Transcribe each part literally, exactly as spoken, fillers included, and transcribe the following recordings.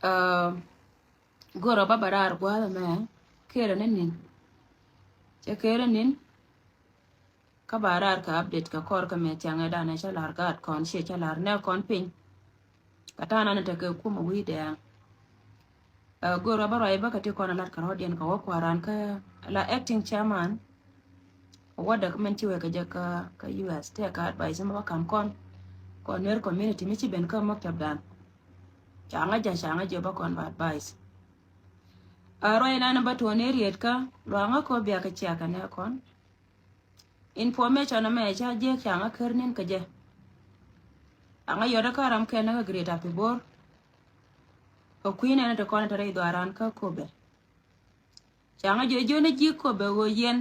Aa, go̱rä ba ba raar gua̱a̱th ɛmɛ kerɛ ni ni̱n. Cɛ kerɛ ni̱n. Kä ba raar kɛ update kɛ kɔr kä mɛ thiaŋɛ danɛ cä lar gaat kɔn ciɛ cä lar nɛ kɔn piny. Kä ta̱a̱ nan tekɛ kumɛ wi̱i̱ dɛɛŋ. Aa, go̱rä ba ruac bä kɛ ti kɔn lat kɛ rɔ̱diɛn kɛ wä kua̱ran kä la acting chairman. Wä däk mɛn ci wekɛ jɛ kä, kä U S tɛɛ kä advice mɛ ba kam kɔn. Kɔn Nuer community mi ci ben kä maktab dan. Ca ŋä jɛ, ca ŋä jɛ ba kɔn ba advice. Aa, ruac nan ba tuɔn ni riet kä luaŋä ko bia kɛ cia kɛ nɛ kɔn. Information mɛ ca jɛ ca ŋä ker nin kɛ jɛ. A ŋä yɔt kä ram kɛ nä kä Greater Pibor. Kɛ kui̱ nɛn te kɔn te rɛy dhuaran kä Kobɛ. Ca ŋä jiö jiö ni ji̱ Kobɛ ɣöö yɛn.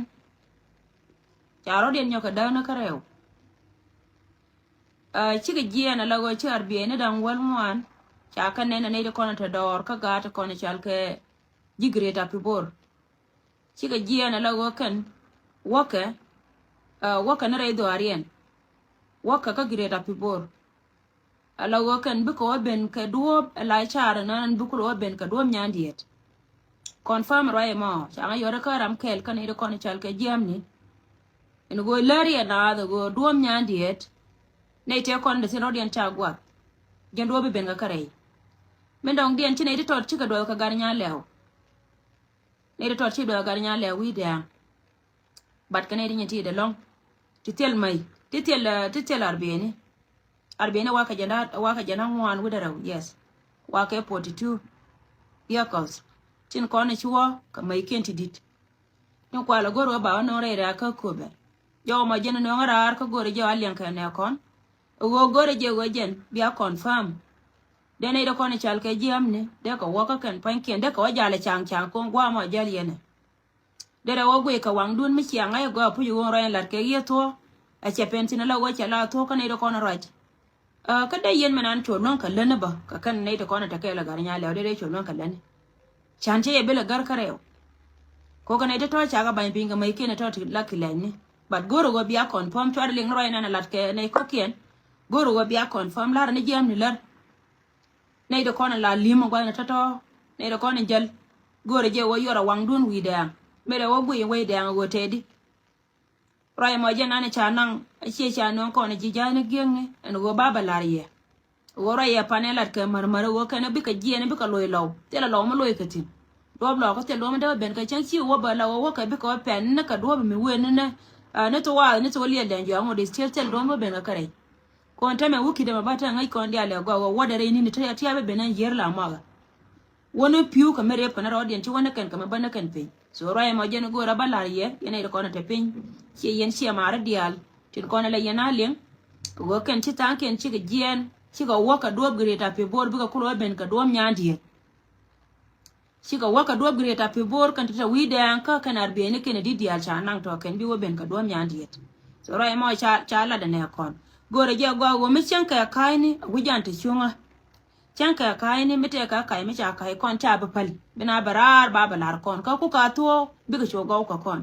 Ca rɔ̱diɛn nyɔk kɛ däk ni kä rɛw. Aa, cikɛ jiɛɛn ala ɣöö ci arbiɛni da̱ŋ wäl ŋuan. Ca kɛ nɛn ni ti kɔn te dɔɔr kä gaat ti kɔn cal kɛ ji̱ Greater Pibor. Cikɛ jiɛɛn ala ɣöö kɛn wäkɛ, aa, wäkɛ ni rɛy dhuaariɛn. Wäkɛ kä Greater Pibor. Ala ɣöö kɛn bikɛ wä ben kɛ duɔ̱ɔ̱p ala car nan bikɛ wä ben kɛ duɔ̱ɔ̱p nyandiɛt. Confirm ruac ɛmɔ ca ŋä yɔt kä ram kɛl kä ni ti kɔn cal kɛ jiamni. Ɛn ɣöö läri ɛ naath ɛ ɣöö duɔ̱ɔ̱p nyandiɛt. Nɛy tëë kɔn dee thin rɔ̱diɛn ca guath. Jɛn duɔ̱ɔ̱p bi ben kɛ kärɛy. Min dɔ̱ŋdiɛn ci nɛy ti tɔt cikɛ duɔth kɛ gat nyan lɛw. Nɛy ti tɔt ci duɔth kɛ gat nyan lɛw wi̱i̱ dɛ̈ɛ̈ŋ. But kɛ nɛy ti nyin ti dee lɔ̱ŋ. Ti thil mäy. Ti thil, aa, ti thil arbiɛni. Arbiɛni wakɛ jɛn da̱a̱t, wakɛ jɛn da̱a̱t ŋuan wi̱cdɛ rɛw, yes. Wakɛ forty two vehicles. Tin kɔn i̱ cuɔ kɛ mäykiɛn ti di̱t. Tin kualɛ go̱r ɣöö ba wä nöŋ rɛy rɛ̈ɛ̈k kä Kobɛ. Jɔw mɔ jɛn nöŋ raar kä go̱r jɛ wä liɛŋ kɛ nɛ kɔn. Ɣöö go̱r jɛ ɣöö jɛn bia confirm. Dee nɛy dee kɔn i̱ cal kɛ jiämni dee kɛ wä kä kɛn pua̱nykiɛn dee kɛ wä jal ɛ ca̱ŋ ca̱ŋ ko̱ŋ gua̱a̱ mɔ jäl yɛn ɛ. Derɛ wä guiy kɛ waŋdun mi ciaŋ ŋa̱c ɛ gɔaa puc ɣöö rɔy ɛn lat kɛ yiëë thuɔ̱ɔ̱. Ɛ cɛ pɛn thi̱n ala ɣöö cɛ la thuɔ̱ɔ̱ kä nɛy ti kɔn ruac. Aa, kä dee yɛn mɛn an cuɔ luäŋ kɛ läni bä kɛ kɛn nɛy ti kɔn ɛ tekɛ la gat nya lɛw dee dee cuɔ luäŋ kɛ läni. Can cɛ yɛ bi lɛ gär kä rɛw. Kokɛ nɛy ti tɔ̱ cakɛ ba̱ny piny kɛ mäc kiɛn ɛ tɔ̱ ti la ki lɛcni. But go̱o̱rɛ ɣöö bia confirm cuarɛ liŋ ni ruac nɛn ɛ lat kɛ nɛy kɔ̱kiɛn. Go̱o̱rɛ ɣöö bia confirm lar ni jiɛmni lär. Nɛy ti kɔn la li̱m ɛ gua̱thni tɔ̱tɔ̱. Nɛy ti kɔn jäl. Go̱o̱rɛ jɛ wä yuɔr a waŋdun wi̱i̱ dɛɛŋ. Mëë rɛ wä guiy in wec dɛɛŋ ɛ ɣöö tɛɛdi. Ruac ɛmɔ jɛn an ca naŋ a ciɛ ca nööŋ kɔn ji̱ ja̱a̱ni gi̱eŋni ɛn ɣöö ba bɛ la̱r yɛ. Ɣöö ruac yɛ pan ɛ lat kɛ märmär ɣöö kɛn bikɛ jiɛɛn bikɛ loc lɔw. Thilɛ lɔw mi loc kɛ thi̱n. Duɔ̱ɔ̱p lɔɔkä thil duɔ̱ɔ̱p mi dee wä ben kɛ cäŋ ci wä bä la ɣöö wä kɛ bikɛ wä pɛn ni kɛ duɔ̱ɔ̱p mi wëë ni ni. Ni thuɔɔk ni thuɔɔk liɛl dɛn jɔaŋ ɣöö dee thil thil duɔ̱ɔ̱p mi bä ben kɛ kärɛc. Kɔn tɛmɛ wä ki̱t ɛmɛ ba te ŋäc kɔn diaal ɛ gɔaa ɣöö wädɛ rɛy ni̱n ti tiap ben ɛn yiër la muakä. Wä ni pi̱w kɛ mi rep kɛ ni rɔɔdiɛn ci wä ni kɛn kɛ mi bä ni kɛn piny. So ruac ɛmɔ jɛn go̱o̱rä ba la̱r yɛ yɛn ɛ ri kɔn ɛ te piny. Ciɛ yɛn ciɛ maari diaal tin kɔn ɛ lɛ yɛn a liŋ. Ɣöö kɛn ci tha̱a̱ŋkiɛn cikɛ jiɛɛn cikɛ wä kɛ duɔ̱ɔ̱p Greater Pibor bikɛ kulɛ wä ben kɛ duɔ̱ɔ̱p nyaandiɛn. Cikɛ wä kɛ duɔ̱ɔ̱p Greater Pibor kɛn ti te wi̱i̱ dɛɛŋ kä kɛn arbiɛni kɛn ɛ di̱t diaal ca naŋ tɔ̱ kɛn bi wä ben kɛ duɔ̱ɔ̱p nyaandiɛn. So ruac ɛmɔ ca, ca lat ɛnɛ kɔn. Go̱o̱rɛ jɛ gɔaa ɣöö mi cäŋ kɛ ka̱a̱cni a wi̱c an te cuŋä. Cäŋ kɛ ka̱a̱cni mi tëë kɛ ka̱a̱c mi ca ka̱a̱c kɔn ca bi päl. Bi na bɛ raar ba bɛ la̱r kɔn. Kä ku ka thuɔ̱ɔ̱k bikɛ cu gɔw kɛ kɔn.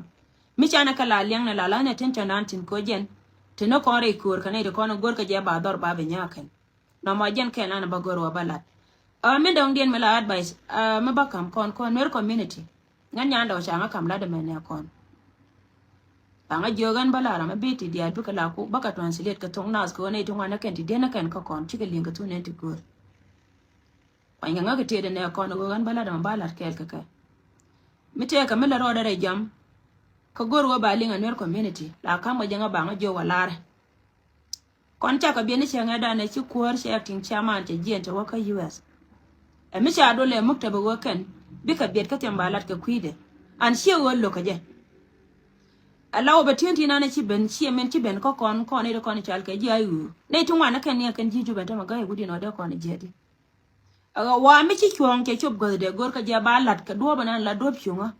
Mi canɛ kɛ la liɛŋnɛ la la̱nɛ tin cɔndan tin ko̱ jɛn. Ti ni kɔn rɛy köör kɛ nɛy ti kɔn go̱r kɛ jɛ ba dhɔr ba bɛ nya̱a̱ kɛn. Nɔmɔ jɛn kɛn an ba go̱r wä ba lat. Ɛ, mi dɔ̱ŋdiɛn mi la advice, ɛ, mi ba ka̱m kɔn kɔn Nuer community. Ŋän nyan dɔ̱ŋ ca ŋä ka̱m lat ɛmɛ nɛ kɔn. Aŋa jiök ɣän bä la ram mi bi ti diaal bikɛ la ku bä kɛ translate kɛ thoŋ naath kɛ ɣän nɛy ti ŋuan ni kɛn ti diɛn ni kɛn kä kɔn cikɛ liŋ kɛ thun nɛn ti göör. Kuany kɛ ŋäk kɛ tiɛɛdɛ nɛ kɔn ɣöö ɣän bä la dämɛ ba la̱t kɛɛl kɛ kɛ. Mi tëëkɛ mi la rɔɔdɛ rɛy jam kä go̱r ɣöö ba liŋ ɛ Nuer community la ka̱m kɛ jɛ ŋä ba ŋä jiök wä laarɛ. Kɔn cakɛ biɛt ni cɛ ŋɛ̈tdan ɛ ci kuäär cɛ acting chairman cɛ jiɛn cɛ wä kä U S. Ɛ mi ca dolɛ muktab ɛ ɣöö kɛn bikɛ biɛt kä thiam ba lat kɛ kui̱dɛ. An ciɛ ɣöö lo̱k kɛ jɛ. Ɛ la wä bɛ ti̱en ti nan ɛ ci ben ciɛ min ci ben kä kɔn kɔn i̱ ti kɔn i̱ cal kɛ ji̱ a i̱ ɣöö nɛy ti ŋuan ɛ kɛn ni ɛ kɛn ji̱ Jubɛ tämɛ gäi wut in ɔ dee kɔn i̱ jiɛt i̱. Ɛ ɣöö wa mi ci cuɔ̱ɔ̱ŋ cɛ cop gɔ̱thdɛ go̱r kä jɛ ba lat kɛ duɔ̱ɔ̱p ɛn an la duɔ̱ɔ̱p cuŋä.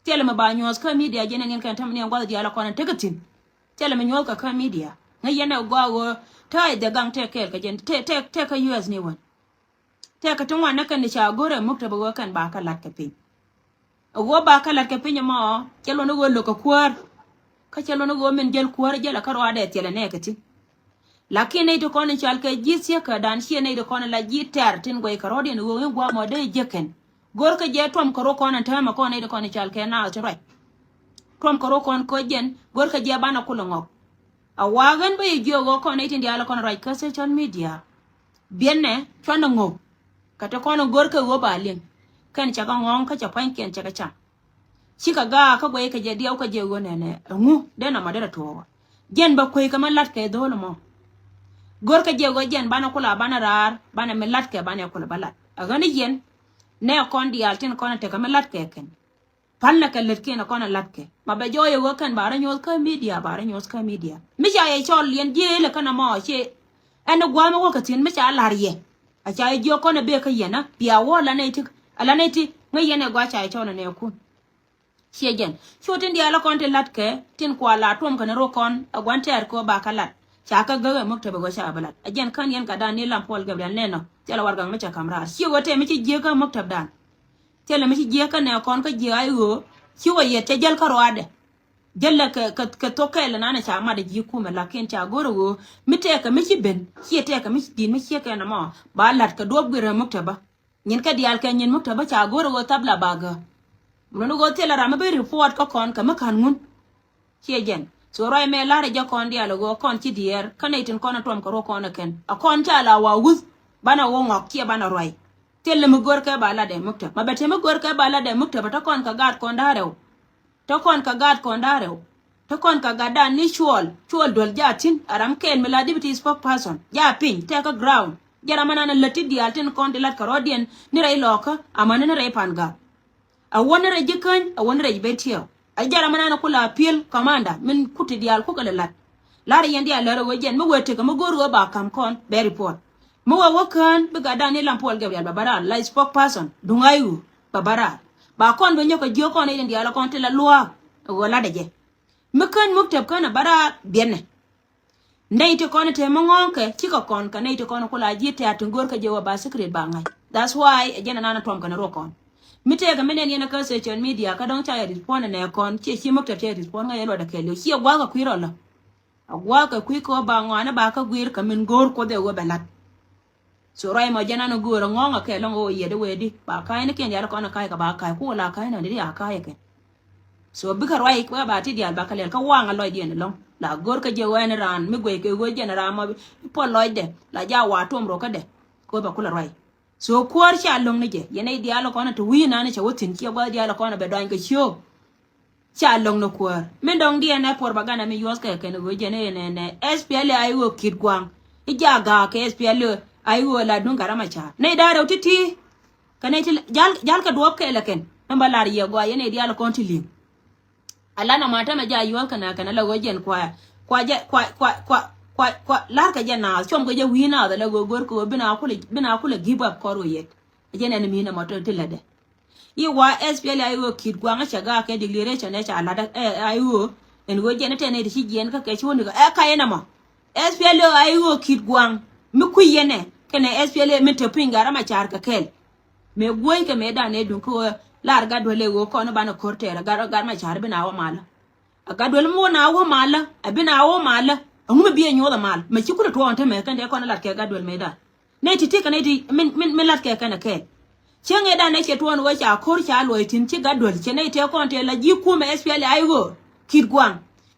Thilɛ mi ba nyuɔ̱th kä media jɛn ɛn in kɛn tämɛ ni ɛn gua̱th diaal ɛ kɔn ɛn tekɛ thi̱n. Thilɛ mi nyuɔ̱th kɛ kä media ŋäc yɛn ɛ gɔaa ɣöö te a i̱ dhɛ gaŋ tɛk kɛɛl kɛ jɛn tɛk tɛk tɛk kä U S ni wän. Tɛk kɛ ti ŋuan ni kɛn ni ca go̱r ɛ muktab ɛ ɣöö kɛn ba kä la̱t kɛ piny. Ɛ ɣöö ba kä la̱t kɛ piny ɛmɔ cɛ luɔ̱n ɛ ɣöö lo̱k kɛ kuäär. Kä cɛ luɔ̱n ɛ ɣöö min jäl kuäär jäl ɛ kä ruaadɛ thilɛ nɛɛkɛ thi̱n. Lakin nɛy ti kɔn in cal kɛ ji̱ thiekä dan ciɛ nɛy ti kɔn in la ji̱ tɛr tin guɛy kɛ rɔ̱diɛn ɣöö in guamɔ dee jek kɛn. Go̱rkɛ jɛ tuɔm kɛ rok kɔn in täämɛ kɔn nɛy ti kɔn in cal kɛ naath ti ruac. Tuɔm kɛ rok kɔn koc jɛn go̱rkɛ jɛ banɛ kulɛ ŋɔk. A wa̱a̱ ɣän bä yi jiök ɣöö kɔn nɛy tin diaal kɔn ruac kä social media. Biɛnɛ cuanɛ ŋɔk. Kɛ ti kɔn in go̱rkɛ ɣöö ba liŋ. Kɛn cɛ kɛ ŋɔ̱ɔ̱ŋ kä cɛ pua̱nykiɛn cɛ kɛ cam. Cikɛ gaak kä guɛy kɛ jɛ diɛw kä jɛ ɣöö nɛnɛ ɛŋu dee nɔmɔ derɛ tuɔɔk ɔ. Jɛn bä kueckɛ mi latkɛ dho̱o̱l ɛmɔ. Go̱rkɛ jɛ ɣöö jɛn banɛ kula banɛ raar banɛ mi latkɛ banɛ kula bä lat. Ɛ ɣän i̱ yɛn nɛ kɔn diaal tin kɔn ɛ tekɛ mi latkɛ kɛn. Palnɛ kɛ lätkiɛn ɛ kɔn ɛ latkɛ ma bɛ jɔɔyɛ ɣöö kɛn ba rɔ nyuɔ̱th kä midia ba rɔ nyuɔ̱th kä midia. Mi ca yɛ cɔl yɛn jiëëlɛ kɛn ɛmɔ cie ɛn ɛ gua̱a̱m ɛ wä kɛ thi̱n mi ca la̱r yɛ. A ca yɛ jiök kɔn ɛ bee kä yɛn ɛ bia wä la nɛy ti a la nɛy ti ŋäc yɛn ɛ gɔaa ca yɛ cɔl ɛ nɛɛkun. Ciɛ jɛn cu tin diaal kɔn ti lat kɛ tin kua la tuɔm kɛn rok kɔn a guan tɛɛr kɛ ba kä lat. Ca kä gäk ɛ muktab ɛ gɔaa ca bä lat a jɛn kän yɛn ka dan ni lam puɔl gɛp dan nɛn nɔ. Thilɛ warɛgak mi ca kam raar ci wä tɛm mi ci jiäk kä muktab dan. Thilɛ mi ci jiäk kä nɛ kɔn kä jiäk a i̱ ɣöö ci wä yɛt cɛ jäl kä ruaadɛ. Jäl lɛ kɛ kɛ kɛ thok kɛɛl nan ca mat ji̱ kumɛ lakin ca go̱r ɛ ɣöö mi tɛɛkɛ mi ci ben ciɛ tɛɛkɛ mi ci di̱t mi ciɛ kɛn ɛmɔ ba lat kɛ duɔ̱p guir ɛ muktab bä. Nyin kɛ diaal kɛ nyin muktab bä ca go̱r ɛ ɣöö thap la ba gä. Mun ɣöö thilɛ ram mi ben report kä kɔn kɛ mi ka̱n ŋun. Ciɛ jɛn so ruac mɛ la̱rä jɛ kɔn diaal ɣöö kɔn ci diɛɛr kä nɛy tin kɔn a tuɔm kɛ ruɔk kɔn a kɛn a kɔn ca la wa wuth. Banɛ wä ŋɔk ciɛ banɛ ruac. Thil mi gör kɛ ba lat dɛ muktab ma bɛ te mi gör kɛ ba lat dɛ muktab a te kɔn kɛ gaat kɔn da̱rɛw. Te kɔn kɛ gaat kɔn da̱rɛw. Te kɔn kɛ gatdan ni cuɔl cuɔl duel ja thi̱n a ram kɛɛl mi la deputy spokesperson ja piny tɛk kä ground. Jɛ ram anan a lät ti diaal tin kɔn ti lat kɛ rɔɔdiɛn ni rɛy lɔɔkä amäni ni rɛy pan gak. A wä ni rɛy ji̱ käny a wä ni rɛy ji̱ ben tiɛɛw a jɛ ram anan a kula piël commander min kuti diaal kukɛ lɛ lat. Lar yɛn diaal lär a wee jɛn mi wee tekɛ mi go̱o̱r wee ba ka̱m kɔn bɛ report. Mi wee wä kään bi gatdan ni lam puɔl gɛp diaal ba ba raar la spokesperson duŋ a iwu ba ba raar. Ba kɔn bi nyɔk kɛ jiök kɔn i̱ diaal kɔn ti la luaak a wee lat a jɛ. Mi kään muktab kään a ba raar biɛnɛ. Nɛy ti kɔn te mi ŋɔ̱ɔ̱ŋkɛ cikɛ kɔn kɛ nɛy ti kɔn kula ji̱ tɛ̈r ti go̱rkɛ jɛ wä ba secret ba ŋa̱c. That's why ɛ jɛn anan a tuɔm kɛn ruɔk kɔn. Mi tëëkɛ mi nɛn yɛn kä social media kä dɔ̱ŋ ca yɛ respond nɛ kɔn ciɛ ci muktab ca yɛ respond ŋa̱c yɛ luɔt a kɛɛl yɛ ciɛ gua̱a̱k a kui̱ rɔ lä. A gua̱a̱k a kui̱ kɛ wä ba ŋɔaani ba kä gui̱i̱r kɛ min go̱o̱r kuoth ɛ wä bɛ la̱t. So ruac mɔ jɛn an a go̱o̱r a ŋɔ̱ɔ̱ŋ a kɛ lɔ̱ŋ ɣöö yiɛt i̱ wee di ba ka̱a̱cni kiɛn diaal kɔn a ka̱a̱c kɛ ba ka̱a̱c ku la ka̱a̱cni di a ka̱a̱c ɛ kɛn. So bikɛ ruac wee ba ti diaal ba kɛ lɛl kä waŋ a lɔcdiɛn ɛlɔ̱ŋ la go̱o̱r kä jɛ wee ni raan mi guey kɛ ɣöö jɛn raan mɔ bi puɔl lɔcdɛ la ja wa tuɔm ruɔkädɛ. Kɛ wee ba kulɛ ruac. So kuäär ca lo̱ŋ ni jɛ yɛn nɛy diaal kɔn a te wi̱i̱ nani cɛ wä thi̱n ciɛ gua̱th diaal kɔn a bɛ dɔany kɛ ciöök. Ca lo̱ŋ ni kuäär min dɔ̱ŋ diɛn ɛ propaganda mi yuɔth kɛ kɛn ɣöö jɛn ɛ nɛ nɛ S P L A I ɣöö ki̱t gua̱a̱ŋ. I̱ jaak ga̱a̱k kɛ S P L A I ɣöö la duŋ gat ramaca̱a̱r nɛy da̱a̱ rɛw ti̱ti̱. Kɛ nɛy ti jal jal kɛ duɔ̱ɔ̱p kɛɛl ɛ kɛn ɛn ba lar yɛ gɔaa yɛn nɛy diaal kɔn ti li̱ŋ. Ala nɔmɔ a tämɛ ja yuɔth kɛn a kɛn ala ɣöö jɛn kua kua jɛ kua kua kua kua kua lar kɛ jɛ naath cuɔm kɛ jɛ wi̱i̱ naath ala ɣöö go̱r kɛ ɣöö bi na kulɛ bi na kulɛ give up kɔr ɣöö yɛt. Jɛn ɛn mi nɔmɔ ti lätdɛ. I̱ wa S P L A I ɣöö ki̱t gua̱a̱ŋ cɛ gaak kɛ declaration ɛ ca la̱t ɛ I O. Ɛn ɣöö jɛn ɛ tɛn ɛ ti ci jiɛn kä kɛ ci wä ni kɛ ɛ kac ɛn ɛmɔ. S P L A I ɣöö ki̱t gua̱a̱ŋ mi kui̱ yɛn ɛ kɛnɛ S P L A min te piny gat ramaca̱a̱r kɛ kɛl. Mëë guäc kɛ mëë dan ɛ duŋ kä ɣöö lar gat duel ɛ ɣöö kɔn banɛ ko̱r tɛɛr ɛ gat gat maca̱a̱r bi na wä malä. A gat duel mi wä na wä malä a bi na wä malä. Ɛŋu mi bi ɛ nyuɔth ɛ mal mɛ ci kulɛ tuɔɔk ɛn te mɛ kɛn dee kɔn ɛ lat kɛ gat duel mëë dan. Nɛy ti ti kɛ nɛy ti min min min lat kɛ kɛn ɛ kɛɛl. Cieŋ ɛ dan ɛ cɛ tuɔɔn ɣöö ca ko̱r ca luɔc thi̱n ci gat duel cɛ nɛy tëë kɔn tëë la ji̱ kumɛ S P L A I ɣöö ki̱t gua̱a̱ŋ.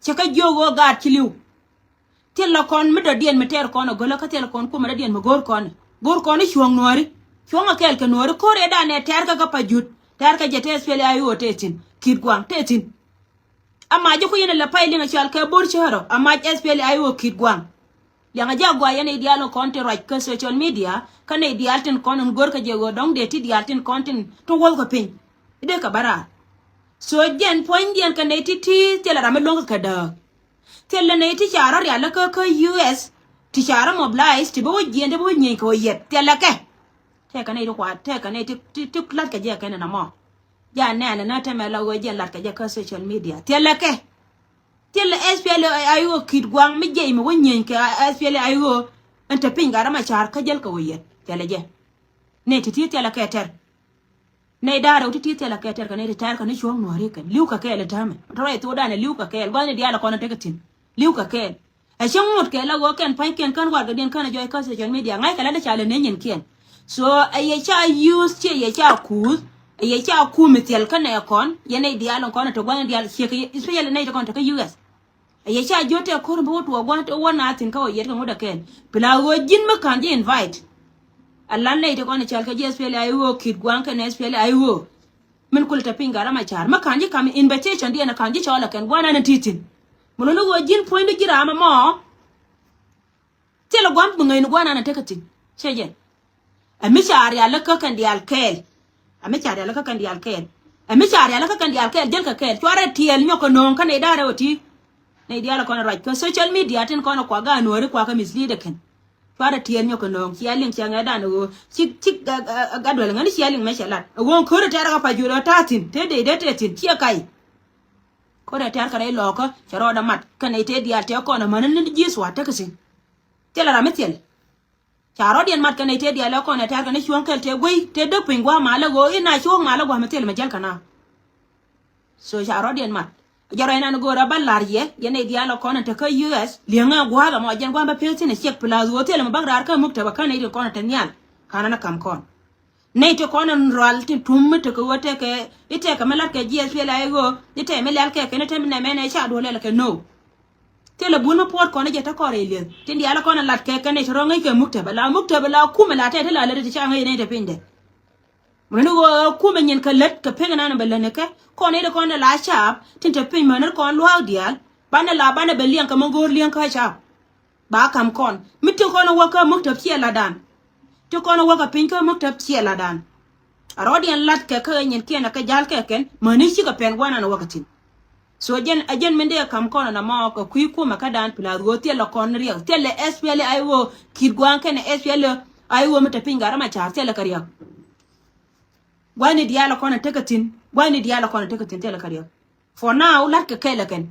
Cɛ kä jiök ɣöö gaat ci li̱w. Thilɛ kɔn mi dɔ̱diɛn mi tɛɛr kɔn a gölä kä thilɛ kɔn kumɛ dɔ̱diɛn mi go̱o̱r kɔn. Go̱o̱r kɔn i̱ cuɔ̱ɔ̱ŋ nuääri cuɔ̱ɔ̱ŋ a kɛɛl kɛ nuääri ko̱r ëë danɛ tɛɛr kä kä pa juut tɛɛr kä jɛ te S P L A I O te thi̱n ki̱t gua̱a̱ŋ te thi̱n. A mac ji̱ ku yɛn a lɛ pay liŋ a cɔal kɛ bo̱r cäärä a mac S P L A I O ki̱t gua̱a̱ŋ. Liaŋ a ji̱ a gɔaa yɛn nɛy diaal kɔn ti ruac kä social media kä nɛy diaal tin kɔn in go̱o̱r kä jɛ ɣöö dɔ̱ŋ dee ti diaal tin kɔn tin ti wuɔ̱th kɛ piny. I̱ dee kɛ bä raar. So jɛn puɔ̱nydiɛn kɛ nɛy ti ti thilɛ ram mi luäŋ kɛ kɛ dääk. Thilɛ nɛy ti ca rɔ rial kä kä U S ti ca rɔ mobilize ti bi wä jiɛn ti bi wä nyieny kɛ wä yɛt thilɛ kɛ. Tɛkɛ nɛy ti kua tɛkɛ nɛy ti ti ti lat kɛ jɛ kɛn ɛn ɛmɔ. Ja nɛn ɛn ɛ tɛmɛ la ɣöö jɛn lat kɛ jɛ kä social media thilɛ kɛ. Thilɛ S P L A I O ki̱t gua̱a̱ŋ mi jiɛc mi wä nyieny kɛ S P L A I O. Ɛn te piny gat ramaca̱a̱r kä jäl kɛ wä yɛt thilɛ jɛ. Nɛy ti ti thilɛ kɛ tɛr. Nɛy da̱a̱ rɛw ti ti thilɛ kɛ tɛr kɛ nɛy ti tɛr kɛ ni cuɔ̱ɔ̱ŋ nuääri kɛn li̱w kɛ kɛɛl ɛ täämɛ tɔrɔ ɛ thokdan ɛ li̱w kɛ kɛɛl gua̱thni diaal ɛ kɔn ɛ tekɛ thi̱n li̱w kɛ kɛɛl. Ɛ cä ŋot kɛ la ɣöö kɛn pa̱nykiɛn kän warɛgakdiɛn kän ɛ jɔɔc kä social media ŋa̱ckɛ la dee ca lɛ nɛy nyinkiɛn. So ɛ yɛ ca use ciɛ yɛ ca kuuth, ɛ yɛ ca kum mi thil kä nɛ kɔn yɛn nɛy diaal in kɔn ɛ te gua̱n diaal ciek, especially nɛy te kɔn te kä U S. Ɛ yɛ ca jiöt tɛ ko̱r in bi wä tuɔɔk gua̱n te wä na thi̱n kä wä yɛt kɛ ŋut ɛ kɛn. Pla ɣöö ji̱n mi ka̱n ji̱ invite. A lan nɛy te kɔn ɛ cɔal kɛ ji̱ S P L A I O, Kit Gua̱a̱ŋ kɛnɛ S P L A I O. Min kulɛ te piny Gat Macar mi ka̱n ji̱ kam invitation diɛn ɛ ka̱n ji̱ cɔl ɛ kɛn gua̱n an ɛ ti̱ti̱n. Mi luni ɣöö ji̱n puɔ̱nydu ji̱ ram ɛmɔ. Thilɛ gua̱n bi ŋäcni gua̱n an a tekɛ thi̱n. Cɛ jɛn. Ɛ mi ca rial kä kɛn diaal kɛɛl. Ɛ mi ca rial kä kɛn diaal kɛɛl. Ɛ mi ca rial kä kɛn diaal kɛɛl, jälkɛ kɛɛl. Cuarɛ tiɛɛl nyɔk kɛ nööŋ kä nɛy da̱rɛ wä ti. Nɛy diaal kɔn ruac kä social media tin kɔn kuak ga nuɔ̱ɔ̱ri kuak kä mislead ɛ kɛn. Cuarɛ tiɛɛl nyɔk kɛ nööŋ, cia liŋ cia ŋɛ̈tdan ɣöö cik cik gat duel ŋäni cia liŋ mɛ cɛ lat. Ɛ ɣöö ko̱rɛ tɛ̈rɛ kä pa juɔl ɣä ta̱a̱ thi̱n te dee dee te thi̱n ciɛ kac. Ko̱rɛ tɛ̈r kɛ rɛy lɔɔkä cɛ rɔɔdɛ mat kɛn nɛy te diaal tɛ kɔn ɛ mäni ni ji̱ thua̱a̱t tekɛ thi̱n. Thilɛ ram mi thil. Ca rɔ̱diɛn mat kɛ nɛy tëë diaal ɛ kɔn ɛ tɛ̈r kɛ ni cuɔ̱ŋ kɛl tëë guey tëë däk piny gua̱a̱ malä ɣöö i̱ na cuɔ̱ŋ malä gua̱a̱ mi thil mi jäl kɛ na. So ca rɔ̱diɛn mat. Jɛ rɔy nan go̱o̱r a bä la̱r yɛ yɛn nɛy diaal ɛ kɔn ɛ te kä U S li̱eŋɛ gua̱a̱th ɛmɔ jɛn gua̱a̱ bä peth thi̱n ɛ ciɛk plus ɣöö thilɛ mi bäk raar kä muk te bä kä nɛy ti kɔn ɛ te nhial. Ka̱n ɛn ɛ ka̱m kɔn. Nɛy ti kɔn in rual tin tum mi tekɛ ɣöö tekɛ i̱ tekɛ mi la̱t kɛ jiɛth piɛl a i̱ ɣöö i̱ tekɛ mi lial kɛ kɛn i̱ te mi nɛmɛ nɛ ca duɔ̱ɔ̱r lɛl kɛ no. Thilɛ bun mi puɔt kɔn i̱ jɛ te kɔn rɛy lieth tin diaal kɔn in la̱t kɛ kɛn i̱ te rɔ ŋäc kɛ muktäbä la muktäbä la kumɛ la tɛt ti la lät ti ca ŋäc nɛy te piny dɛ. Mun ni ɣöö kumɛ nyin kɛ lät kɛ pek inan in bɛ lät ni kɛ kɔn i̱ ti kɔn in la caap tin te piny män ni kɔn luaak diaal banɛ la banɛ bɛ liɛŋ kɛ mi go̱o̱r liɛŋ kä caap. Ba ka̱m kɔn mi ti kɔn wä kä muktäb ciɛ la̱tdan. Ti kɔn wä kä piny kä muktäb ciɛ la̱tdan. A rɔɔdiɛn la̱t kɛ kä ɣä nyinkiɛn a kɛ ja̱l kɛ kɛn mäni cikɛ pɛn gua̱n an wä kä thi̱n. So jɛn a jɛn min dee ka̱m kɔn an amɔ kɛ kui̱ kumɛ kädan pilath ɣöö thilɛ kɔn riɛk thilɛ S P L A I O Kit Gua̱a̱ŋ kɛnɛ S P L A I O mi te piny Gat Macar thilɛ kɛ riɛk. Gua̱ni diaal kɔn a tekɛ thi̱n gua̱ni diaal kɔn a tekɛ thi̱n thilɛ kɛ riɛk. For now la̱t kɛ kɛɛl ɛ kɛn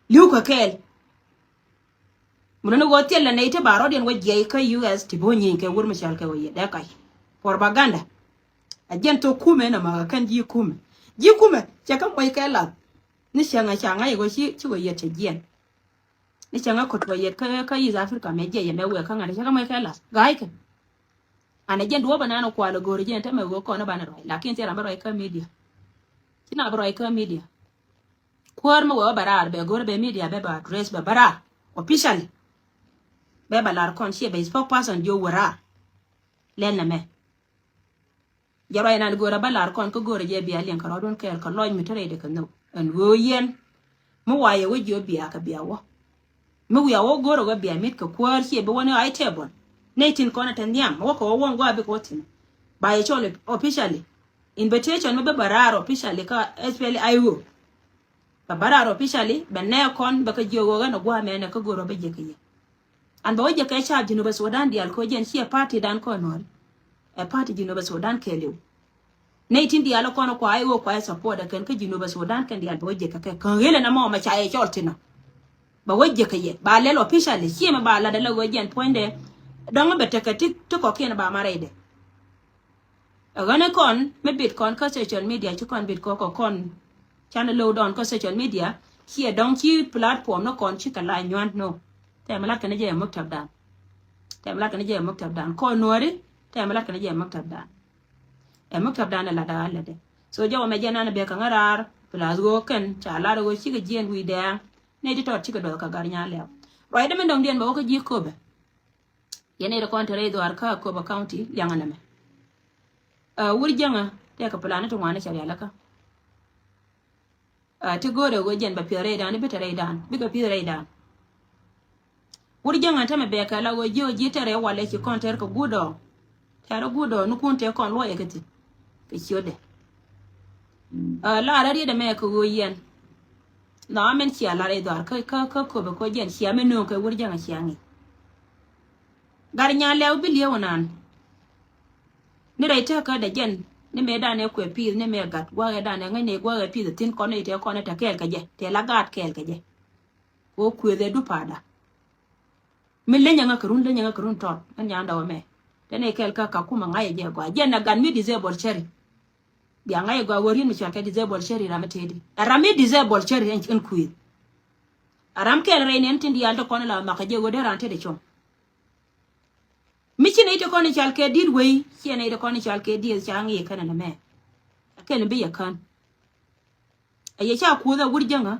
li̱w kɛ kɛɛl. Mun ni ɣöö thilɛ nɛy ti ba rɔ̱diɛn wä jiɛc kä U S ti bi wä nyieny kɛ wur mi cɔal kɛ wä yɛ dee kac. Propaganda. A jiɛn thok kumɛ nɔmɔ kɛ kɛn ji̱ kumɛ. Ji̱ kumɛ cɛ kä muɔc kɛ lath. Ni cäŋ a ca ŋa̱c ɣöö ci ci wä yɛ cɛ jiɛn. Ni cäŋ a kut wä yɛ kä kä East Africa mɛ jiɛc yɛ mɛ wëë kä ŋa̱t cɛ kä muɔc kɛ lath ga̱a̱ckɛ. An a jiɛn duɔ̱ɔ̱p anan kual a go̱o̱r jiɛn te mɛ ɣöö kɔn a banɛ ruac lakin thil ram bä ruac kä media. Ci na bä ruac kä media. Kuäär mi wee wä bɛ raar bɛ go̱r bɛ media bɛ bɛ address bɛ bä raar officially. Bɛ bɛ lar kɔn ciɛ bɛ spokesperson jiö wä raar. Lɛl nɛ mɛ. Jɛ ruac nan go̱r a bä lar kɔn kä go̱r a jɛ bia liɛŋ kɛ rɔɔdun kɛɛl kɛ lɔc mi te rɛydɛ kɛ nhök ɛn ɣöö yɛn. Mi wa yɛ wä jiö bia kɛ bia wä. Mi wiaa wä go̱r a wä bia mit kɛ kuäär ciɛ bi wä ni ɣa̱c table. Nɛy tin kɔn a te nhiam wä kɛ wä wäŋ gua̱a̱ bikɛ wä thi̱n. Ba yɛ cɔl officially. Invitation mi bä bä raar officially kä S P L A I O. Bɛ bä raar officially bɛ nɛɛ kɔn bɛ kä jiök ɣöö ɣän ɛ gua̱a̱ mɛnɛ kä go̱r ɔ bä jiäk kɛ yɛ. An bɛ wä jiäk kɛ caap Jinubä Sudan diaal kɛ wä jɛn ciɛ party dan kɔn nuɔ̱ɔ̱ri. Ɛ party Jinubä Sudan kɛɛliw. Nɛy tin diaal kɔn kua I O kua support ɛ kɛn kä Jinubä Sudan kɛn diaal bɛ wä jiäk kɛ kɛ kä ɣilɛ na mɔ mɛ ca yɛ cɔl thinɔ. Bɛ wä jiäk kɛ yɛ ba lɛl officially ciɛ mɛ ba lat ɛ lɛ ɣöö jɛn puɔ̱nydɛ. Dɔ̱ŋ bɛ tekɛ ti ti kɔkiɛn ba ma rɛydɛ. Ɛ ɣän i̱ kɔn mi bit kɔn kä social media ci kɔn bit kɔk kɔn canɛ low down kä social media. Ciɛ dɔ̱ŋ ci platform ni kɔn ci kɛ la nyuan no. Tɛmɛ lat kɛn jɛ ɛ muktab dan. Tɛmɛ lat kɛn jɛ ɛ muktab dan kɔn nuɔri. Tɛmɛ lat kɛn jɛ ɛ muktab dan. Ɛ muktab dan ɛ lat daa lat dɛ. So jɛ wä mɛ jɛ nan bɛ kɛ ŋä raar plus ɣöö kɛn ca lat ɣöö cikɛ jiɛn wi̱i̱ dɛɛŋ. Nɛ ti tɔt cikɛ dɔth kɛ gar nyaa lɛw. Ruacdä min dɔ̱ŋ diɛn bɛ wä kä ji̱ köpɛ. Yɛn ɛ ri kɔn te rɛy dhuaar kä Akobo County liaŋä nɛmɛ. Ɛ wur jäŋä tɛkɛ plan ti ŋuani cɛ rialikä. Ɛ ti go̱o̱rɛ ɣöö jɛn bɛ piɛth rɛydan i̱ bi te rɛydan bikɛ pi̱th rɛydan. Wur jäŋä tämɛ bɛɛkɛ la ɣöö ji̱ ɣöö ji̱ tɛrɛ walɛ ci kɔn tɛr kɛ guut dɔɔŋ. Tɛr guut dɔɔŋ ni kun tɛr kɔn luɔyɛ kɛ thi̱n kɛ ciötdɛ. Ɛ la rɛ rietdɛ mɛ kɛ ɣöö yɛn. Nhɔa mɛn cia la rɛy dhuaar kä kä kä köpɛ kɛ ɣöö jɛn cia mɛ nööŋ kɛ wur jäŋä cia ŋi̱i̱c. Gat nyaa lɛw bi liɛw ɛnan. Ni rɛy tekä dɛ jɛn ni mëë danɛ kuɛ pi̱i̱th ni mëë gat gua̱a̱kɛ danɛ ŋäcnɛ gua̱a̱kɛ pi̱i̱th thi̱n kɔn ni tɛ kɔn ni tɛ kɛɛl kɛ jɛ tɛ la gaat kɛɛl kɛ jɛ. Kɛ ɣöö kuëëth ɛ dup pa̱a̱da. Mi lenyɛ ŋä kɛ run lenyɛ ŋä kɛ run tɔt ŋän nyan dɔwɛ mɛ. Tɛn ɛ kɛɛl kä Kakuma ŋa̱cɛ jɛ gɔaa jɛn ɛ gat mi disable cɛri. Bia ŋa̱cɛ gɔaa ɣöö riet mi cual kɛ disable cɛri ram mi tëëdi ɛ ram mi disable cɛri ɛn kuëëth. A ram kɛl rɛy nɛn tin diaal ti kɔn la nhɔk kɛ jɛ ɣöö dee raan tetdɛ cuɔ̱ŋ. Mi ci nɛy ti kɔn i̱ cal kɛ di̱t wei, ciɛ nɛy ti kɔn i̱ cal kɛ dieth ca ŋi̱i̱c kɛn ɛn ɛmɛ. A kɛl in bi yɛ kän. A yɛ ca kuoth a wur jäŋä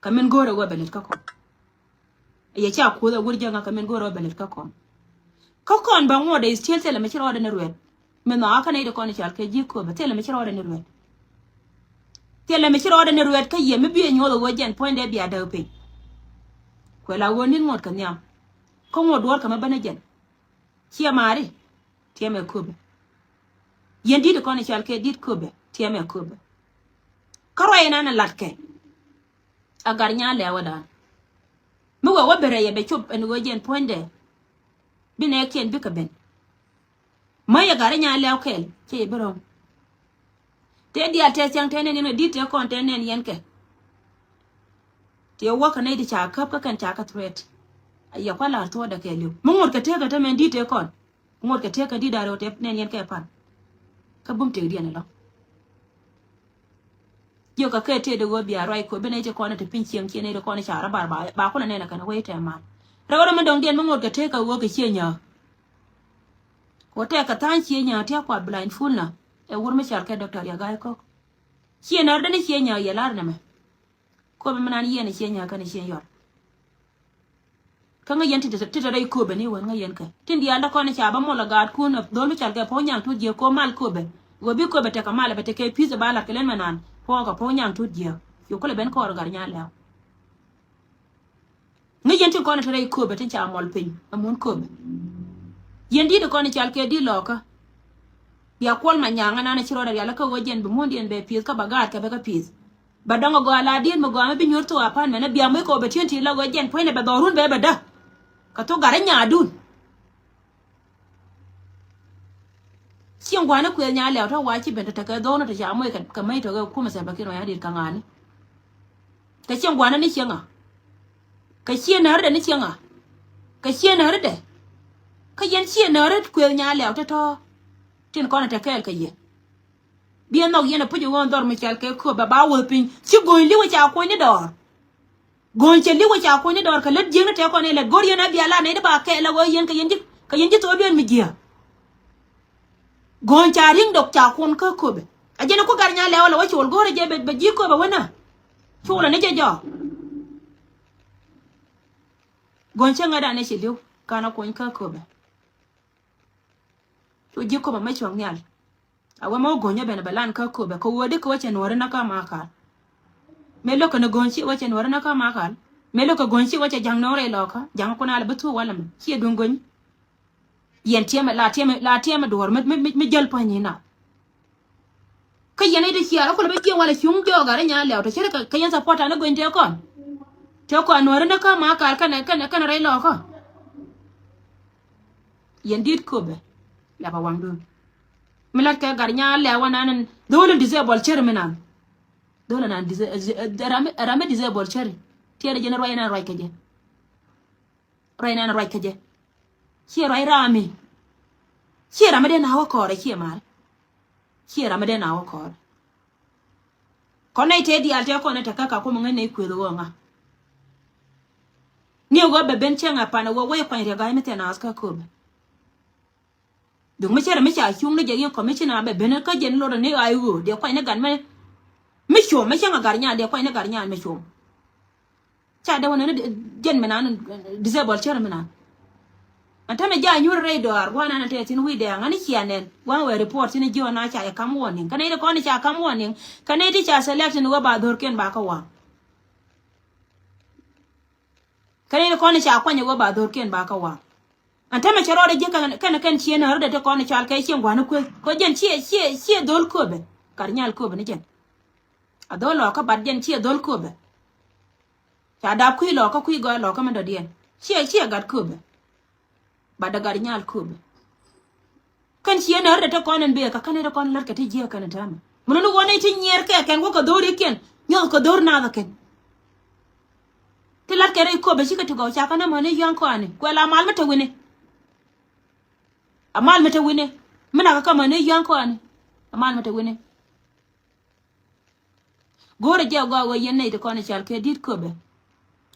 kɛ min go̱o̱rɛ wä bɛ lät kä kɔn. A yɛ ca kuoth a wur jäŋä kɛ min go̱o̱rɛ wä bɛ lät kä kɔn. Kä kɔn bä ŋuɔ̱t dee is tiel thilɛ mi ci rɔɔdɛ ni ruɛt. Mi nhɔakä nɛy ti kɔn i̱ cal kɛ ji̱ köpɛ thilɛ mi ci rɔɔdɛ ni ruɛt. Thilɛ mi ci rɔɔdɛ ni ruɛt kä yɛ mi bi ɛ nyuɔth a wä jɛn puɔ̱nydɛ bia däk piny. Kuɛ la ɣöö ni̱n ŋuɔ̱t kɛ nhiam. Kä ŋuɔ̱t duɔ̱ɔ̱r kɛ mi bä ni jɛn. Ciɛ maari. Tiɛmɛ köpɛ. Yɛn di̱t kɔn i̱ cal kɛ di̱t köpɛ tiɛmɛ köpɛ. Kä ruac inan ɛ latkɛ. A gat nyaa lɛ̈wä dan. Mi wee wä ben rɛy ɛ bɛ cop ɛn ɣöö jɛn puɔ̱nydɛ. Bi nɛɛkiɛn bikɛ ben. Mä yɛ gat i̱ nyaa lɛ̈w kɛl cɛ yɛ bi ro̱ŋ. Tëë diaal tëë thiaŋ tëë nɛn yɛn kɛ di̱t tëë kɔn tëë nɛn yɛn kɛ. Tëë wäkä nɛy ti ca käp kä kɛn ca kä threat. A yɛ kua̱ la̱r thuɔ̱ɔ̱dɛ kɛɛliw mi ŋot kɛ tëëkä te mɛn di̱t tëë kɔn. Ŋot kɛ tëëkä di̱t da̱r rɛw tëë nɛn yɛn kɛ pan. Kä bum tëëkdiɛn ɛlɔ. Jiök kɛ kɛ tëëdɛ ɣöö bia ruac kuɛ bi nɛy ti kɔn ɛ te piny cieŋ ciɛ nɛy ti kɔn ɛ ca rɔ bar ba ba kulɛ nɛn ɛ kɛn ɛ wee tɛɛ mal. Rɛw rɛw mi dɔ̱ŋdiɛn mi ŋot kɛ tëëkä ɣöö kɛ cië nyääk. Kɛ ɣöö tɛɛkɛ tha̱a̱ny cië nyääk tia̱k kua blindfold na ɛ wur mi cal kɛ doctor yɛ ga̱a̱c kɔk. Ciɛ nääri dee ni ciɛ nyääk yɛ lar nɛmɛ. Köpɛ mi nan yiɛn ɛ ciɛ nyääk kɛn ɛ ciɛ yɔr. Kä ŋäc yɛn ti te rɛy köpɛ ni wän ŋäc yɛn kɛ tin diaal dee kɔn i̱ ca bä mol ɛ gaatkun ɛ dhol mi cal kɛ puɔ̱ny nyaŋ tut jiɛ ko mal köpɛ. Ɣöö bi köpɛ tekɛ mal ɛ bɛ tekɛ pi̱th ɛ ba lat kɛ len mɛ nan puɔ̱ɔ̱kɛ puɔ̱ny nyaŋ tut jiɛ. Cu kulɛ ben kɔɔr ɛ gat nyaa lɛ̈w. Ŋäc yɛn tin kɔn ɛ te rɛy köpɛ tin ca mɔl piny ɛ mun köpɛ. Yɛn di̱t kɔn i̱ cal kɛ di̱t lɔɔkä. Bia kuɔl ma nyaŋä nan ɛ ci rɔɔdɛ rial kä ɣöö jɛn bi muɔ̱ndiɛn bɛ pi̱th kä ba gaatkɛ bɛ kä pi̱th. Bɛ dɔŋ a gɔaa la diet mi gɔaa mi bi nyuur thok apartment ni bia mi kɛ opportunity la wee jɛn puɔ̱nydɛ bɛ dhɔrun bɛ bɛ dä. Kɛ thok gat ri nyaadun. Cieŋ gua̱a̱ni kuëëth nyaa lɛw tɔ wa ci ben tɔ tekɛ dhɔrun tɔ ca moc kɛ mec tɔ kɛ kumɛ Salva Kiir Mayardit kɛ ŋa̱a̱ni. Kɛ cieŋ gua̱a̱ni ni cieŋ a kɛ cie nääri dɛ ni cieŋ a kɛ cie nääri dɛ. Kä yɛn cie nääri kuëëth nyaa lɛw tɔ tɔ tin kɔn tɛ kɛɛl kɛ yɛ. Biɛ nhɔk yɛn a puc ɣöö dhɔr mi cɔal kɛ kööbɛ ba wäth piny. Ci go̱o̱ny li̱w ca kuɔ̱ny ni dɔɔr. Go̱o̱ny cɛ li̱w ca kuɔ̱ny ni dɔɔr kɛ lät jiäkni tɛk kɔn ilɛ go̱r yɛn a bia la nɛy di ba kɛɛl a ɣöö yɛn kɛ yɛn ji̱ kɛ yɛn ji̱ thok biɛn mi jiääk. Go̱o̱ny ca ri̱ŋ dɔk ca kuɔn kä kööbɛ. A jɛn a ku gat nya lɛw a lɛ wä col go̱o̱rɛ jɛ bɛ ji̱ kööbɛ wänä. Col a ni jɛ jɔɔk. Go̱o̱ny cä ŋädan ɛ ci li̱w kan a kuɔny kä kööbɛ. Cu ji̱ kööbɛ mɛ cuɔ̱ŋ nhial. A wä mɛ wä go̱ny ɛ ben bɛ lan kä kööbɛ kɛ wä di kɛ wä cɛ nuɔ̱ri nä kä Makal. Mëë lo̱kɛ ni go̱ny ci wä cɛ nuɔ̱ri nä kä Makal. Mëë lo̱kɛ go̱ny ci wä cɛ ja̱ŋ nööŋ rɛy lɔkä ja̱ŋ kun a lɛ bi thuɔ̱k walɛ mɛ ciɛ duŋ go̱ny. Yɛn tiɛmɛ la tiɛmɛ la tiɛmɛ duɔ̱ɔ̱r mi mi mi jäl pa̱ny ni na. Kä yɛn i̱ ti ciaar a kulɛ bi jiɛn walɛ cuŋ jɔɔk a ri nyaa lɛw tɔ cɛ ri kɛ yɛn support ani go̱ny tëë kɔn. Tëë kɔn nuɔ̱ri nä kä Makal kɛnɛ kɛnɛ kɛnɛ rɛy lɔkä. Yɛn di̱t köpɛ. Lɛpɛ waŋdun. Mi lat kɛ gat nyaa lɛ̈ wa nan dholi disable ceri mi nan. Dholi nan disable ceri. Tiɛɛr jɛn ruac nan ruac kɛ jɛ. Ruac nan ruac kɛ jɛ. Ciɛ ruac rami. Ciɛ rami dee na wä kɔɔrɛ ciɛ mal. Ciɛ rami dee na wä kɔɔrɛ. Kɔn nɛy tëë diaal tëë kɔn ɛ te kä ka kumɛ ŋäc nɛy kuëth ɣöö ŋa. Ni ɣöö bɛ ben cäŋ a pan ɣöö wec kuany riɛk ga̱a̱c mi thiɛ naath kä kööbɛ. Duk mi cärɛ mi ca cuŋ ni jɛ yɛn commissioner bɛ ben kä jɛn lot ni ɣa̱a̱c ɣöö diɛ kuany ni gat mi. Mi cuɔm mi cäŋ a gat nyaal diɛ kuany ni gat nyaal mi cuɔm. Ca dee wä nɛn jɛn mi nan disable cärɛ mi nan. Ɛn tämɛ jaa nyuur rɛy dɔaar gua̱n ɛn ɛ tɛth thi̱n wi̱i̱ dɛɛŋ ɛn i̱ cia nɛn gua̱n wee report thi̱n ji̱ ɣän a ca jɛ kam warning. Kä nɛy ti kɔn i̱ ca kam warning. Kä nɛy ti ca select ni wee ba dho̱rkiɛn ba kä waŋ. Kä nɛy ti kɔn i̱ ca kuany wee ba dho̱rkiɛn ba kä waŋ. Ɛn tämɛ cɛ rɔɔdɛ ji̱ kɛn kɛn cie nääri dee ti kɔn i̱ cɔal kɛ cieŋ gua̱n i̱ kueth. Kɛ jɛn ciɛ ciɛ ciɛ dho̱l kööbɛ. Gat nyal kööbɛ ni jɛn. A dho̱l lɔɔkä bat jɛn ciɛ dho̱l kööbɛ. Ca dap kui̱ lɔɔkä kui̱ gɔaa lɔɔkä mi dɔ̱diɛn. Ciɛ ciɛ gat kööbɛ. Bat dee gat nyal kööbɛ. Kɛn ciɛ nääri dee te kɔn ɛn bëë kä kɛn ɛ te kɔn lät kɛ ti jiääk kɛn ɛ täämɛ. Mun ni wä nɛy ti nyiɛɛr kɛ kɛn wä kɛ dho̱r ikiɛn nyɔk kɛ dho̱r naath ɛ kɛn. Ti la̱t kɛ rɛy kööbɛ cikɛ ti gɔw ca kɛn ɛ mäni yɔ̱a̱ŋ kɔani kuɛ la mal mi te wi̱ni. A mal mi te wi̱ni mi nak kä mäni yɔ̱a̱ŋ kɔani. A mal mi te wi̱ni. Go̱o̱rɛ jɛ gɔaa wee yɛn nɛy ti kɔn i̱ cal kɛ di̱t köpɛ.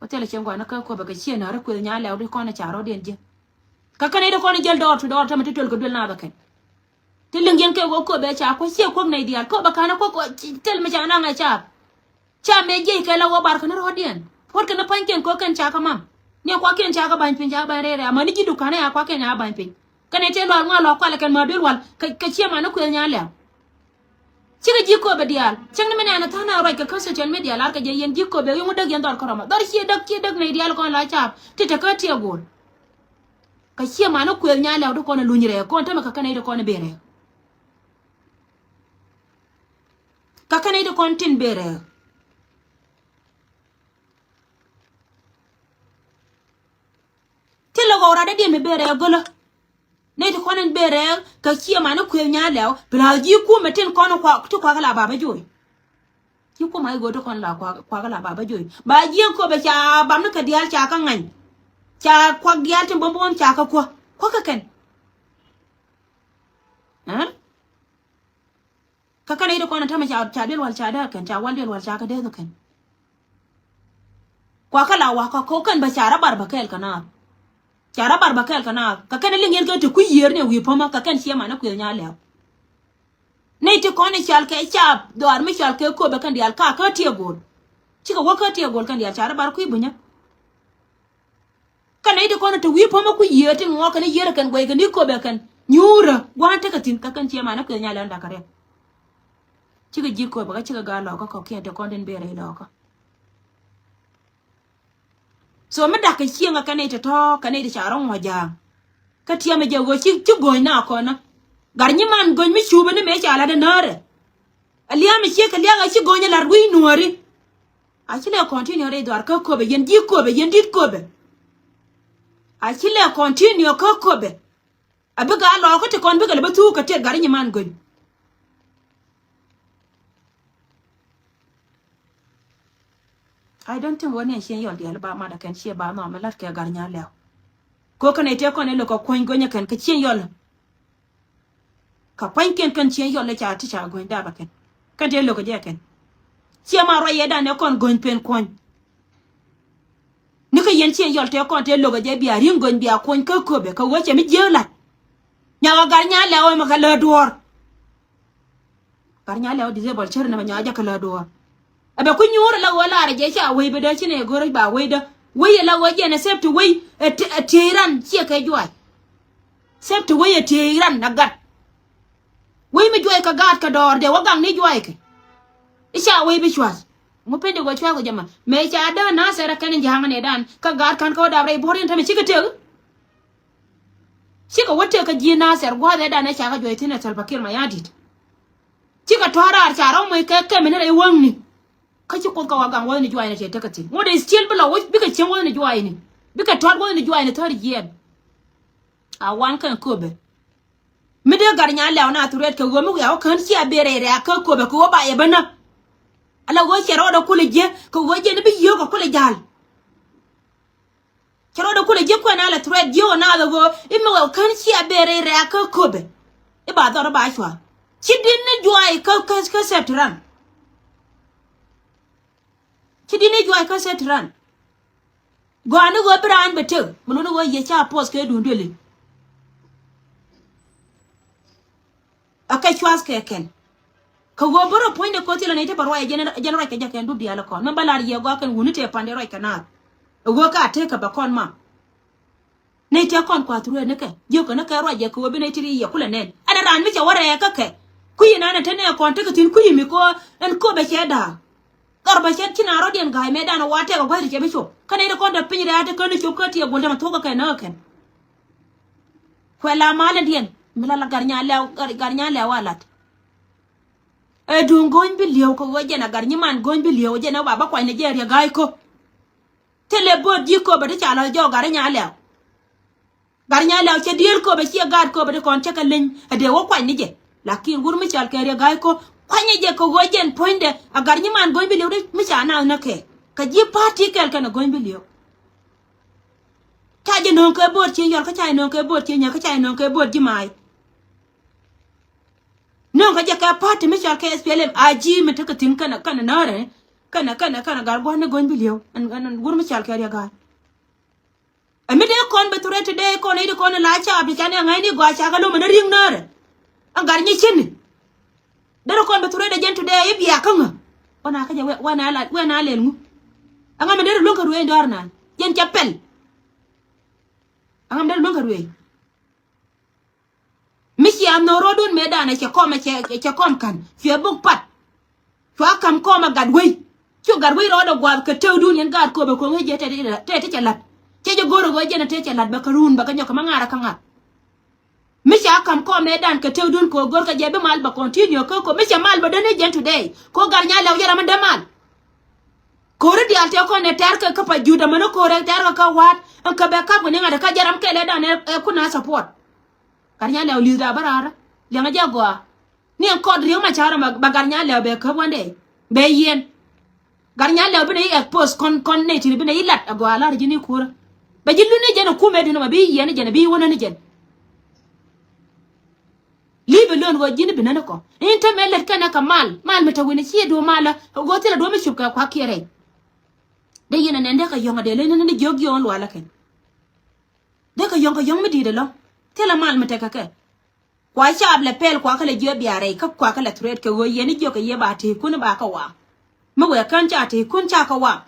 Wä thilɛ cieŋ gua̱n kä Köpɛ kɛ ciɛ nääri kuëth nya lɛw di kɔn ca rɔ̱diɛn ji̱. Kä kɛn i̱ di kɔn jäl dɔɔr ti dɔɔr tämɛ ti töl kɛ duël nath ɛ kɛn. Ti liŋ yɛn kɛ ɣöö Köpɛ ca kuäär ciɛ kuäk nɛy diaal Köpɛ ka̱n ɛ kuäk thil mi ca naŋ ɛ caap. Ca mëë jiɛc kɛ la wä bar kɛn rɔ̱diɛn puɔ̱t kɛn pa̱nykiɛn kɔ̱kiɛn ca kɛ mam. Ni kuakiɛn ca kɛ ba̱ny piny ca kɛ ba̱ny rɛy rɛy amäni ji̱ duka̱n ɛ a kuakiɛn a ba̱ny piny. Kɛn ɛ tëë lual ŋuan lɔ kualɛ kɛn ma duël wal kɛ ciɛ man ni kuëth nya lɛw. Cikɛ ji̱ Köpɛ diaal cäŋ ni mi nɛn a tha̱a̱ŋ na ruac kɛ kä social media lar kɛ jɛ yɛn ji̱ Köpɛ yɛn wä däk yɛn dhɔr kärɔma dhɔr ciɛ däk ciɛ däk nɛy diaal kɔn la caap ti te kä tiɛ go̱o̱l. Kɛ ciɛ man ni kuëth nya lɛw ti kɔn a luny rɛɛ kɔn tämɛ kɛ kɛn nɛy ti kɔn a ben rɛɛ. Kä kɛn nɛy ti kɔn tin ben rɛɛ. Thilɛ ɣɔw rat dee diɛn mi ben rɛɛ gölä. Nɛy ti kɔn in ben rɛɛ kɛ ciɛ man ni kuëth nya lɛw bi la̱a̱th ji̱ kumɛ tin kɔn ti kuakä la bapä jo̱o̱c. Ji̱ kumɛ i̱ go̱o̱t ti kɔn la kuakä la bapä jo̱o̱c ba jiɛn Köpɛ ca bam ni kɛ diaal ca kä ŋany. Ca kuak diaal tin buɔ̱m buɔ̱m ca kä kuäk kuäk kɛ kɛn. Kä kɛn i̱ ti kɔn in tämɛ ca duel wal ca dee kɛn ca wal duel wal ca kä dee kɛn. Kuakä la wakä kɛ kɛn bä ca rɔ bar bä kɛɛl kɛ naath. Ca rɔ bar bä kɛɛl kɛ naath kɛ kɛn liŋ yɛn kɛ ti kui̱ yiër ni wi̱i̱ pämä kɛ kɛn ciɛ man ni kuëth nya lɛw. Nɛy ti kɔn i̱ cɔal kɛ ca dhɔaar mi cɔal kɛ Köpɛ kɛn diaal ka kä tiɛ go̱o̱l. Cikɛ wä kä tiɛ go̱o̱l kɛn diaal ca rɔ bar kui̱ bunyä. Kɛn nɛy ti kɔn i̱ te wi̱i̱ pämä kui̱ yiëë ti ŋuɔk kɛn i̱ yiër kɛn guɛy kɛn i̱ Köpɛ kɛn nyuurä gua̱a̱n tekɛ thi̱n kä kɛn ciɛ man ni kuëth nya lɛw dakä rɛp. Cikɛ ji̱ Köpɛ kä cikɛ gaa lɔkä kɔ̱kiɛn te kɔn tin ben rɛy lɔkä. So mi da̱k kɛ cieŋ kä kɛn nɛy ti tɔ̱ kɛn nɛy ti ca rɔ ŋuɔ̱c ja̱a̱ŋ. Kä tiɛmɛ jɛ ɣöö ci ci go̱ny na kɔnä. Gat nyiman go̱ny mi cupä ni mëë ca la̱t ɛ näärɛ. Ɛ lia̱a̱ mi ciek kɛ lia̱a̱ ɣä ci go̱ny ɛ la̱t wi̱i̱ nuääri. A ci lɛ continue rɛy dhɔaar kä Köpɛ yɛn ji̱ Köpɛ yɛn di̱t Köpɛ. A ci lɛ continue kä Köpɛ. A bikɛ a lɔɔkä ti kɔn bikɛ lɛ bä thuuk kɛ tëk gat nyiman go̱ny. I don't think wä ni a cieŋ yɔl diaal ba mat a kɛn ciɛ ba nhɔm mi la̱t kɛ gat nya lɛw. Ko kɛn a ite kɔn ilɛ kɛ kuɔ̱ny go̱nyä kɛn kɛ cieŋ yɔl. Kɛ pua̱nykiɛn kɛn cieŋ yɔl i̱ ca ti ca go̱ny dapɛ kɛn. Kɛn tëë lo̱kɛ jɛ kɛn. Ciɛ ma ruac yɛ dan ɛ kɔn go̱ny pen kuɔ̱ny. Ni kä yɛn cieŋ yɔl tëë kɔn tëë lo̱kɛ jɛ bia ri̱ŋ go̱ny bia kuɔ̱ny kä Köpɛ kɛ wecɛ mi jiääk la̱t. Nyakɛ gat nya lɛw ɛmɛ kɛ lääk duɔ̱ɔ̱r. Gat nya lɛw disable cär ni bɛ nyɔa jɛ kɛ lääk duɔ̱ɔ̱r. Ɛ bɛ ku nyuur ɛ la ɣöö laarɛ jɛ ca wec bɛ dee ci nɛ go̱rä ba wecdä. Wec ɛ la ɣöö jɛn ɛ safety wec ɛ tiey ran ciɛ kɛ juac. Safety wec ɛ tiey ran na gat. Wec mi juac kɛ gaat kɛ dɔɔr dee wä gaŋ ni juac kɛ. I̱ ca wec bi cua̱th. Ŋu pindi wä cua̱th kɛ jɛ ma mëë ca dee na̱a̱ thɛrɛ kɛn in ja̱a̱ŋ ni dan kä gaat ka̱n kä wä dap rɛy buɔ̱r in tämɛ cikɛ tëk. Cikɛ wä tëk kä ji̱ na̱a̱ thɛr gua̱a̱th ɛ dan ɛ ca kɛ juac thi̱n ɛ Salva Kiir Mayardit. Cikɛ tɔ̱ raar ca rɔ̱ moc kɛ kɛmɛ ni rɛy wäŋni. Kä ci Kuoth kɛ wä gaŋ wäthni juaacni cɛ tekɛ thi̱n ŋot ɛ still bi lɔ wec bikɛ cieŋ wäthni juaacni. Bikɛ tɔ̱t wäthni juaacni thäär jiɛɛn. A wan kɛn Köpɛ. Mi dee gat nya lɛw na threat kɛ ɣöö mi wiaa wä kään cia ben rɛy rɛ̈ɛ̈k kä Köpɛ kɛ ɣöö ba yɛ bä näk. Ala ɣöö cɛ rɔɔdɛ kulɛ jiɛ kɛ ɣöö jɛn i̱ bi yio̱o̱k kɛ kulɛ ja̱l. Cɛ rɔɔdɛ kulɛ jiɛ kuɛn alɛ threat jiɛ ɣöö naath ɛ ɣöö i̱ mi wɛ kään cia ben rɛy rɛ̈ɛ̈k kä Köpɛ. I̱ ba dhɔr i̱ ba cua ci di̱t ni juaac kä kä kä safety ran. Ci di̱t ni juaac kä safety ran. Gɔaa ni ɣöö bi raan bɛ tëk mi luni ɣöö yɛ ca post kɛ duun duëli. Ɛ kɛ cuath kɛ kɛn kɛ ɣöö bä rɔ puɔ̱nydɛ koth thilɛ nɛy ti bɛ ruac jɛn ruac kɛ jɛ kɛn dup diaal kɔn mi bä lar yɛ gɔaa kɛn wuni tëë pa̱n dee ruac kɛ naath. Ɛ ɣöö ka a tëëk kɛ bɛ kɔn mam. Nɛy tëë kɔn kua̱th rueet ni kɛ jiök kɛ ni kɛ ruac jɛ kɛ ɣöö bi nɛy ti ri yɛ kulɛ nɛn ɛn raan mi cɛ wä rɛɛk kä kɛ. Kui̱ inan ɛ te nɛ kɔn tekɛ thi̱n kui̱ mi kɔ ɛn köpɛ cɛ da̱a̱k. Dhɔr bɛ cɛ ci na rɔ̱diɛn ga̱a̱c mɛ dan ɛ wa tɛk ɛ gua̱th ti cɛ bi cop. Kä nɛy ti kɔn te piny rɛ̈ɛ̈t ti kän ni cop kä ti ɛ guɔ̱l tämɛ thuɔ̱k kä kɛn ɛ ɣä kɛn. Kuɛ la maländiɛn mi la la Gatnyalɛw, Gat, Gatnyalɛw a lat. Ɛ duŋ go̱ny bi li̱ew kɛ ɣöö jɛn a Gatnyiman go̱ny bi li̱ew jɛn ɛ ba bä kuany ni jɛ riɛ ga̱a̱c kä. Thilɛ bo̱o̱t ji̱ köpɛ ti ca lɔ jɔɔk Gatnyalɛw. Gatnyalɛw cɛ dieel köpɛ ciɛ gaat köpɛ ti kɔn cä kɛ leny ɛ dee wä kuany ni jɛ. Lakin wur mi cɔal kɛ riɛ ga̱a̱c kä kuany ni jɛ kɛ ɣöö jɛn puɔ̱nydɛ a Gatnyiman go̱ny bi li̱ew ti mi ca naath näk kɛ. Kɛ ji̱ pa̱a̱t ti kɛl kɛn a go̱ny bi li̱ew. Ca jɛ nööŋ kɛ bo̱o̱t ci yɔl kä ca jɛ nööŋ kɛ bo̱o̱t ci nyɛ kä ca jɛ nööŋ kɛ bo̱o̱t ji̱ ma̱a̱c. Nööŋ kä jɛ kɛ pa̱a̱t ti mi cɔal kɛ S P L M a ji̱ mi tekɛ thi̱n kɛnɛ kɛnɛ nääri. Kɛnɛ kɛnɛ kɛnɛ gat gua̱n ni go̱ny bi li̱ew ɛn ɛn wur mi cɔal kɛ riɛ ga̱a̱c. Ɛ mi dee kɔn bɛ threat today kɔn i̱ di kɔn la caap ti ca ni aŋa̱cni gɔaa ca kɛ lom ɛn ri̱ŋ nääri. Ɛn gat nyi cini. Derɛ kɔn bɛ threat ɛ jɛn today i̱ bia kä ŋä. Ɣän a kä jɛ wɛ wɛ na la wɛ na lɛl ŋu. Ɛŋa mi derɛ luäŋ kɛ ruëëny dɔ̱r nan jɛn ca pɛl. Ɛŋa mi derɛ luäŋ kɛ ruëëny. Mi cia nhök ro̱o̱dun mëëdan ɛ cɛ kɔm ɛ cɛ cɛ kɔm ka̱n cuɛ buk pat. Cua ka̱m kɔm ɛ gat wei. Cu gat wei rɔɔdɛ gua̱a̱th kɛ tewdun yɛn gaat kööbɛ ko̱ŋ ɛ jɛ tɛt tɛt ti cɛ la̱t. Cɛ jɛ go̱r ɛ ɣöö jɛn ɛ tëë cɛ la̱t bɛ kä ruun bɛ kä nyɔk kɛ ma ŋa̱r ɛ kä ŋa̱r. Mi ca ka̱m kɔm mëëdan kɛ tewdun kɛ ɣöö go̱r kɛ jɛ bi mal bɛ continue kä ko̱ mi cɛ mal bɛ däni jɛn today. Ko̱ gat nyalɛ wä jɛ ram mi däm mal. Ko̱ri diaal tëë kɔn ɛ tɛ̈r kɛ kä pa jut amäni ko̱rɛ tɛ̈r kɛ kä wa̱a̱t. Ɛn kɛ bɛ kap kɛ ni ŋa̱t kä jɛ ram kɛl ɛ dan ɛ kun a support. Gat nyalɛ wä li̱th daa bä raarä liɛŋɛ jɛ gɔaa. Ni ɛn kɔt riek ma ca̱rä ma ba gat nyalɛ wä bɛ käp one day bɛ yiɛn. Gat nyalɛ wä bi ni expose kɔn kɔn nɛy tin bi ni lat ɛ gɔaa lar ji̱ ni ko̱rä. Bɛ ji̱ luni jɛn ɛ kumɛ duni ma bi yiɛn ni jɛn ɛ bi wänä ni jɛn. Li̱i̱p ɛ lön ɣöö ji̱n i̱ bi nän ikɔ in te mëë lät kɛnɛ kɛ mal mal mi te wi̱ni ciɛ duɔ̱ɔ̱p malä ɣöö thilɛ duɔ̱ɔ̱p mi cup kɛ kua̱kiɛn rɛy. Dee yɛn ɛ nɛn dee kɛ yɔ̱ŋ ɛ dee leny ni jiök jiök in lualä kɛn. Dee kɛ yɔ̱ŋ kɛ yɔ̱ŋ mi di̱i̱t ɛlɔ̱ŋ. Thilɛ mal mi tekɛ kɛ kua caap lɛ pɛl kua kɛ lɛ jiök bia rɛy kä kua kɛ lɛ threat kɛ ɣöö yɛn i̱ jiök kɛ yɛ ba tëëkun i̱ ba kɛ waŋ. Mi wɛɛkän ca tëëkun ca kɛ waŋ.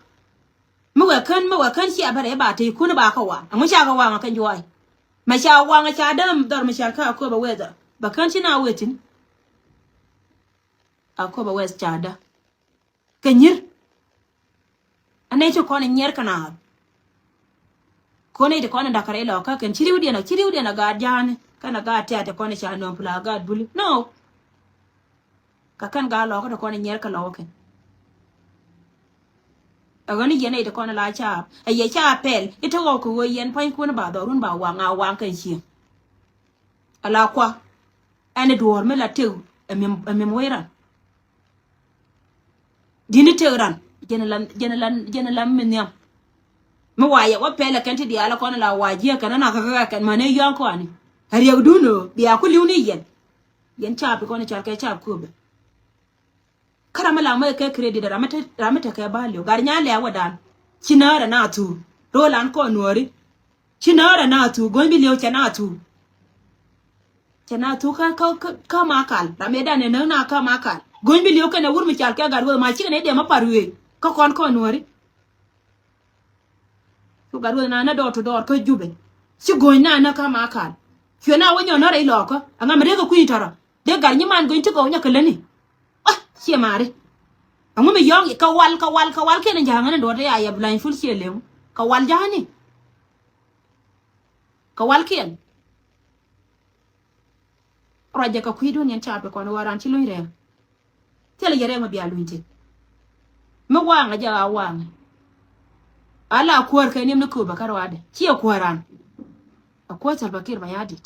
Mi wɛɛkän mi wɛɛkän cia bä rɛy ba tëëkun i̱ ba kɛ waŋ ɛŋu ca kɛ waŋ ɛ kɛn juɔy. Mɛ ca waŋ ca däm dhɔr mi cɔal kä Aköbä Wɛth ɛ bɛ kän ci na wee thi̱n. Aköbä Wɛth ca dä kɛ nyi̱r. Ɛ nɛy ti kɔn ɛ nyiɛr kɛ naath. Ko̱n nɛy ti kɔn ɛ da̱k kɛ rɛy lɔɔkä kɛn ci ri̱wdiɛn ɔ ci ri̱wdiɛn ɔ gaat ja̱a̱ni kɛn ɛ gaat tɛ̈t ti kɔn ɛ ca nööm pla gaat buli no. Kä kɛn gaa lɔkä ti kɔn inyɛr kɛ lɔkä kɛn. Ɛ ɣän i̱ yɛn ɛ i̱ ti kɔn ila caap ɛ yɛ caap pɛl i̱ te ɣɔw kɛ ɣöö yɛn pua̱nykun ba dhɔrun ba waŋ a waŋ kɛn cieŋ. Ala kua ɛn i̱ duɔ̱ɔ̱r mi la tëk ɛ mi̱em ɛ mi̱em wec ran. Di̱t ni tëk ran jɛn ila jɛn ila jɛn ila mi nhiam. Mi wa yɛ wä pɛl ɛ kɛn ti diaal ɛ kɔn ila wa jiɛ kɛn ɛn a kä kä kɛn män ɛ yɔ̱ɔ̱ŋ kɔani. Ɛ riɛkdun ɣöö bia ku li̱w ni yɛn. Yɛn caap ti kɔn i̱ cal kɛ caap kööbɛ. Kä ram mi la mɛ kɛ credit ram mi te ram mi te kɛ value. Gat nya lɛ wä dan ci nä rɛ na thu. Ro lan kɔ nuɔri ci nä rɛ na thu go̱ny bi liw cɛ na thu. Cɛ na thu kä kä kä ma kal ram mi dan ne na kä ma kal go̱ny bi liw kɛn ɛ wur mi cal kɛ gat wä ma ci kɛn ɛ diɛ ma par wee kä kɔn kɔ nuɔri. Cu gat wä na na dɔɔr to dɔɔr kä Jubɛ ci go̱ny na na kä ma kal. Cuɛ na wä nyɔ na rɛ ilɔɔkä aŋa mi rɛ kɛ kui̱ tɔrɔ. Dee gat nyi man go̱ny ti gɔw nyɛ kɛ läni. Ah, ciɛ mari. Aŋu mi yɔ̱ŋ kɛ wal kɛ wal kɛ wal kiɛn ja̱a̱ŋ ni duɔt ya yɛ blany ful ciɛ lew kɛ wal ja̱a̱ni. Kɛ wal kiɛn. Ruacɛ kɛ kui̱dun yɛn capi kɔn waran ci luny rɛɛŋ. Thilɛ yɛ rɛɛŋ mi bia luny ti. Mi waŋɛ jɛ a waŋɛ. Ala kuäär kɛ niɛm ni kööbä kä ruaadɛ ciɛ kuäär ran. A kuäär Salva Kiir Mayardit.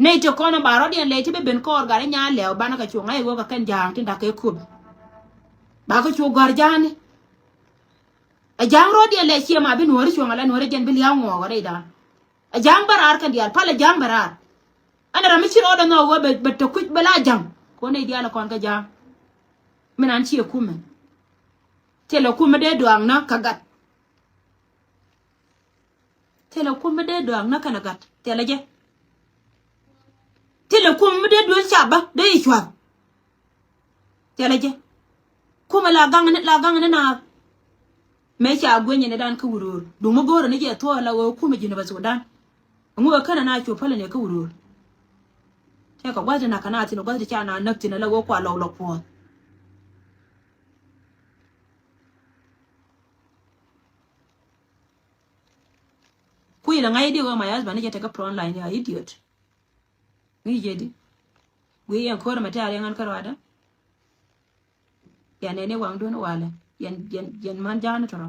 Nɛy ti kɔn ba rɔ̱diɛn lɛy ti bi ben kɔɔr gat inya lɛw banɛ kɛ cuɔ̱ŋ a iwä kɛ kɛn ja̱a̱ŋ tin da̱k kɛ köp. Ba kɛ cuɔ̱ŋ gɔ̱a̱r ja̱a̱ni. Ɛ ja̱a̱ŋ rɔ̱diɛn lɛy ciɛ ma bi nuɔ̱ɔ̱ri cuɔ̱ŋ ala nuɔ̱ɔ̱ri jɛn bi lia̱a̱ ŋuɔɔk rɛy da̱a̱n. Ɛ ja̱a̱ŋ bä raar kɛn diaal pal ɛ ja̱a̱ŋ bä raar. Ɛn ɛ ram mi ci rɔɔdɛ nhɔk ɣöö bɛ tɛ kuc bɛ la ja̱ŋ. Kɔn nɛy diaal ɛ kɔn kɛ ja̱a̱ŋ. Min an ciɛ kumɛ. Thilɛ kumɛ dee duaŋ na kä gat. Thilɛ kum mi dee duaak näk kɛnɛ gat thilɛ jɛ. Thilɛ kum mi dee duel ca bä dee i̱ cua̱th. Thilɛ jɛ. Kumɛ la gaŋ ni la gaŋ ni naath. Mëë ca gueny ni dan kä wuröör duŋ mi go̱o̱rä ni jɛ thuɔɔk la ɣöö kumɛ ji̱n bä Sudan. Ŋu ɛ känɛ na cuɔ pälɛ ni kä wuröör. Ɛ kɛ gua̱th ti na kɛ na thi̱n, gua̱th ti ca na näk thi̱n, ala wä kua lɔw lɔ puɔ̱th. Kui̱ la ŋa̱c di wä my husband ni jɛ tekɛ front line ya idiot. Ŋi̱i̱c jɛ di. Guiy yɛn ko̱r mɛ tɛ̈r yɛn ɣän kä ruadä. Yɛn nɛn ni waŋdun walɛ. Yɛn, yɛn, yɛn man ja̱a̱n tɔrɔ.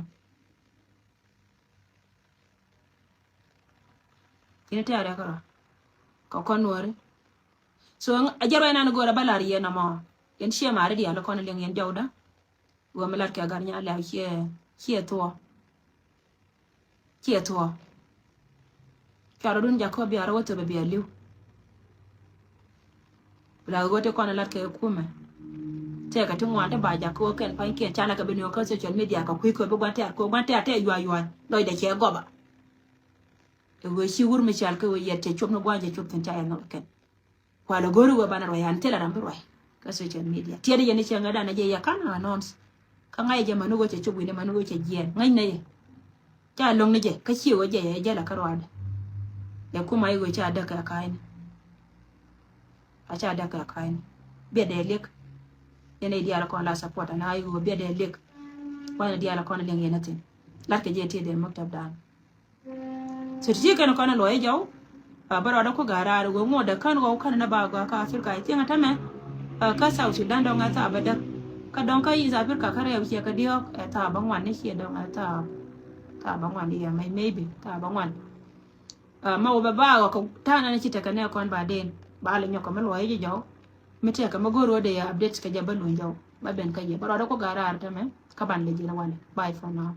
Yɛn tɛ̈r yɛn kä ruadä. Kɛ kɔn nuɔri. So a jɛ ruac nan go̱o̱rä bä lar yɛn amɔ. Yɛn ciɛ mari diaal kɔn liŋ yɛn jɔwdä. Wä mi lat kɛ gar nya lɛw ciɛ, ciɛ thuɔ. Ciɛ thuɔ. Cuarɛ dun jakä biarä wä thöpɛ bia li̱w. Bi la ɣöö ti kɔn lat kɛ kumɛ. Tɛkɛ ti ŋuan ti ba jakä wä kɛn pa̱nykiɛn ca la kɛ bi niɔk kä social media kɛ kui̱ kɛ bi gua̱n tɛ̈r kɛ gua̱n tɛ̈r tɛ̈ yua̱c yua̱c lɔcdɛ cɛ gɔba. Ɛ ɣöö ci wur mi cal kɛ ɣöö yɛt cɛ cop ni gua̱n cɛ cop thi̱n ca yɛ nhɔk kɛn. Kualɛ go̱ri wee banɛ ruac an thilɛ ram bi ruac kä social media. Tiɛt yɛn i̱ cɛ ŋädan a jɛ yɛ kan announce. Kä ŋa̱c jɛ mani wee cɛ cop wi̱ni mani wee cɛ jiɛɛn ŋäcnɛ yɛ. Ca lo̱ŋni jɛ kä ciɛ wee jɛ yɛ jɛlɛ kä ruaadɛ. Yɛ kuma i̱ wee ca däk kɛ ka̱a̱cni. A ca däk kɛ ka̱a̱cni. Biɛ dee liek. Yɛn i̱ diaal kɔn la support ana i̱ wee biɛ dee liek. Wanɛ diaal kɔn liɛŋ yɛn a thin. Latkɛ jɛ ti dee maktab dan. So ti ti kɛn kɔn luɔc jɔw. A bä rɔɔdä ku ga̱raar wee ŋuɔ̱t dee kän ɣɔw kän ni ba gɔaa kä Africa. I think tämɛ kä South Sudan dɔŋ ɛ thaa bä däk. Kä dɔŋ kä East Africa kä rɛw ciɛ kä diɔ̱ɔ̱k ɛ thaa bä ŋuan ni ciɛ dɔŋ ɛ thaa, thaa bä ŋuan yɛ mɛy maybe thaa bä ŋuan. Mɛ wä bɛ ba ɣɔk ta̱a̱ nɛn ci tekɛ nɛ kɔn ba den ba lɛ nyɔk kɛ mi luɔc jɔw. Mi tekɛ mi go̱o̱r wä dee update kɛ jɛ bä luny jɔw bä ben kä yɛ bä rɔɔdä ku ga̱raar tämɛ kä ban lɛ ji̱n wanɛ. Bye for now.